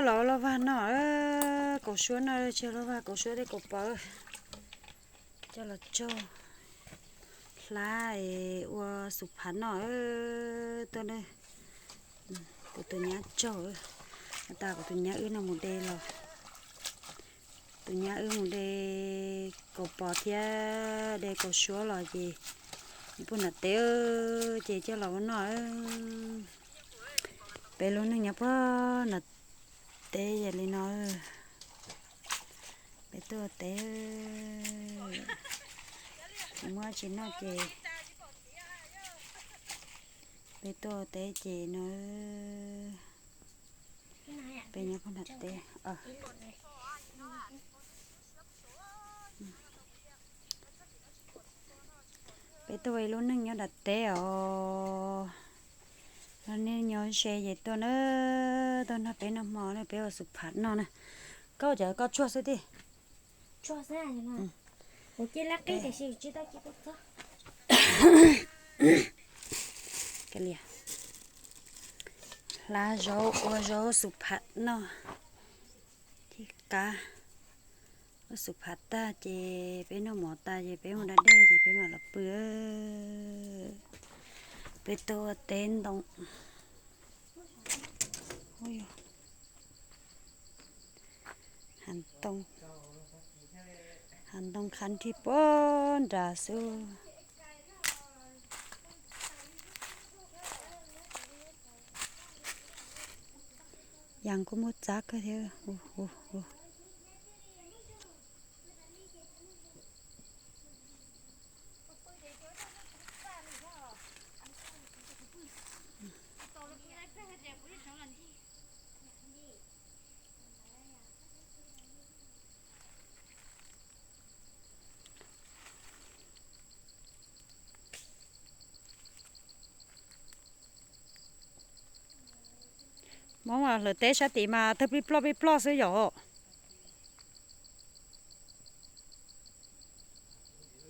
Los ua loj vag noj, kaus suab noj, tsis yog loj vag, kaus suab thiab kaus pos. Coj los tsau hlab ua xus phav noj tuaj na. Kuv tus nyab tsaug, tas kuv tus nyab wb no mus de los. Tus nyab wb mus de kaus pos thiab de kaus suab los ces puag nram teb, ces coj los ua noj. Peb lub neej nyob puag nram teb yog li no. Peb tuaj teb, tsis muaj dab tsi noj ces peb tuaj teb ces no. Peb nyob puag nram teb. Peb tuaj ua ib lub neej nyob nram teb os. Los nej nyob ze ces tuaj na, tuaj nrog peb noj hmo na, peb ua xus phav noj na. Koj ua cas koj tsuag xwb tij? Hlab zaub, ua zaub xus phav noj. Ces qab ua xus phav tag ces peb noj mov tas ces peb mus da dej ces peb mam los pw. Peb tuaj ua teb ntoo. Hav ntoo, hav ntoo qhab nrig puag nrad xwb. Yas kuj muaj txab kawg thiab. Hmoob lawv teb sab tid mas tawg plij ploj plij ploj xwb yom.